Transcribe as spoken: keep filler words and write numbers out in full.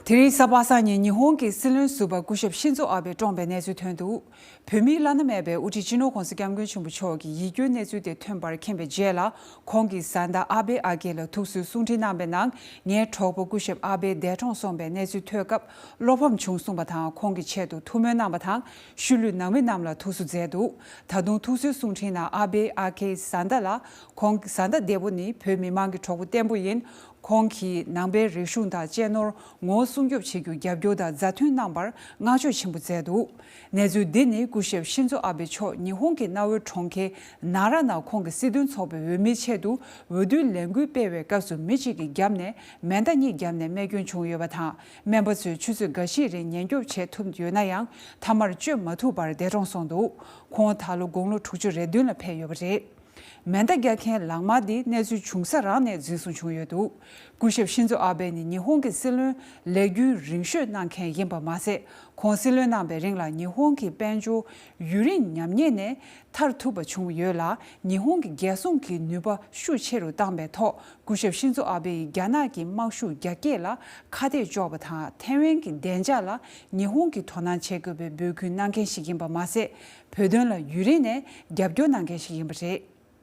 དེ་རིང་གཟའ་པ་སངས་ཉིན་ཉི་ཧོང་གི་སྲིད་བློན་ཟུར་པ་སྐུ་ཞབས་ཤིན་ཛོ་ཨ་བྷེ་བཀྲོངས་པའི་གནས་ཚུལ་ཐོན་འདུག་བོད་མིའི་བླ་ན་མེད་པའི་དབུ་ཁྲིད་སྤྱི་ནོར་༸གོང་ས་༸སྐྱབས་མགོན་ཆེན་པོ་མཆོག་གི་ཡིད་སྐྱོའི་གནས་ཚུལ་དེ་ཐོན་པར་མཁྱེན་པའི་རྗེས་ལ། ཁོང་གིས་བཟའ་ཟླ་ཨ་བྷེ་ཨ་ཁེ་ལ་ཐུགས་གསོའི་གསུང་འཕྲིན་གནང་པའི་ནང་། ངའི་གྲོགས་པོ་སྐུ་ཞབས་ཨ་བྷེ་འདས་གྲོངས་སོང་བའི་གནས་ཚུལ་ཐོས་སྐབས་བློ་ཕམ་བྱུང་གསུངས་པ་དང་། ཁོང་གི་ཆེད་དུ་ཐུགས་སྨོན་གནང་བ་དང་། ཤུལ་ལུས་ནང་མི་རྣམས་ལ་ཐུགས་གསོ་མཛད་འདུག་ད་དུང་ཐུགས་གསོའི་གསུང་འཕྲིན་ནང་ཨ་བྷེ་ཨ་ཁེའི་བཟའ་ཟླ་ལ། ཁོང་བཟའ་ཟླ་བདེ་པོ་ནི་བོད་མི་མང་གི་གྲོགས་པོ་བརྟན་པོ་ཡིན། ཁོང་གིས་ནང་པའི་རིག་གཞུང་དང་གཅེས་ནོར་ངོ་བོ་སྲུང་སྐྱོབ་བྱེད་རྒྱུར་རྒྱབ་སྐྱོར་དང་མཛའ་མཐུན་གནང་བར་བསྔགས་བརྗོད་ཆེན་པོ་མཛད་འདུག་གནས་ཚུལ་འདི་ནི་སྐུ་ཞབས་ཤིན་ཛོ་ཨ་བྷེ་མཆོག་ཉི་ཧོང་གི་གནའ་བོའི་གྲོང་ཁྱེར་ནཱ་ར་ནང་ཁོང་གི་སྲིད་དོན་ཚོགས་པའི་འོས་མིའི་ཆེད་དུ་འོས་བསྡུའི་ལས་འགུལ་སྤེལ་བའི་སྐབས་སུ་མི་གཅིག་གི་རྒྱབ་ནས་མེ་མདའ་གཉིས་བརྒྱབ་ནས་རྨས་སྐྱོན་བྱུང་ཡོད་པ་དང་། སྨན་པ་ཚོས་ཆུ་ཚོད་འགའ་ཤས་རིང་ཉེན་སྐྱོབ་བྱེད་ཐུབ་ཡོད་ན་ཡང་། མཐའ་མར་བཅོས་མ་ཐུབ་པར་འདས་གྲོངས་སོང་འདུག་ཁོང་ད་ལོ་དགུང་ལོ་དྲུག་ཅུ་རེ་བདུན་ལ་ཕེབས་ཡོད་པ་རེད། མེ་མདའ་རྒྱག་མཁན་ལག་དམར་འདི་གནས་ཚུལ་བྱུང་ས་རང་ནས་འཛིན་བཟུང་བྱུང་ཡོད་འདུག་སྐུ་ཞབས་ཤིན་ཛོ་ཨ་བྷེ་ནི་ཉི་ཧོང་གི་སྲིད་བློན་ལས་རྒྱུན་རིང་ཤོས་གནང་མཁན་ཡིན་པ་མ་ཟད། ཁོང་སྲིད་བློན་གནང་པའི་རིང་ལ་ཉི་ཧོང་གི་དཔལ་འབྱོར་ཡུན་རིང་ཉམས་ཉེས་ནས་ཐར་ཐུབ་པ་བྱུང་ཡོད་ལ། ཉི་ཧོང་གི་རྒྱལ་སྲུང་གི་ནུས་པ་ཤུགས་ཆེ་རུ་བཏང་པའི་ཐོག་སྐུ་ཞབས་ཤིན་ཛོ་ཨ་བྷེ་ཡིས་རྒྱ་ནག་གི་དམག་ཤུགས་རྒྱ་སྐྱེད་ལ་ཁ་གཏད་གཅོག་པ་དང་། ཐའེ་ཝན་གྱི་བདེ་འཇགས་ལ་ཉི་ཧོང་གིས་དོ་སྣང་བྱེད་དགོས་པའི་འབོད་སྐུལ་གནང་མཁན་ཞིག་ཡིན་པ་མ་ཟད། བོད་དོན་ལ་ཡུན་རིང་ནས་རྒྱབ་སྐྱོར་གནང་མཁན་ཞིག་ཡིན་པ་རེད།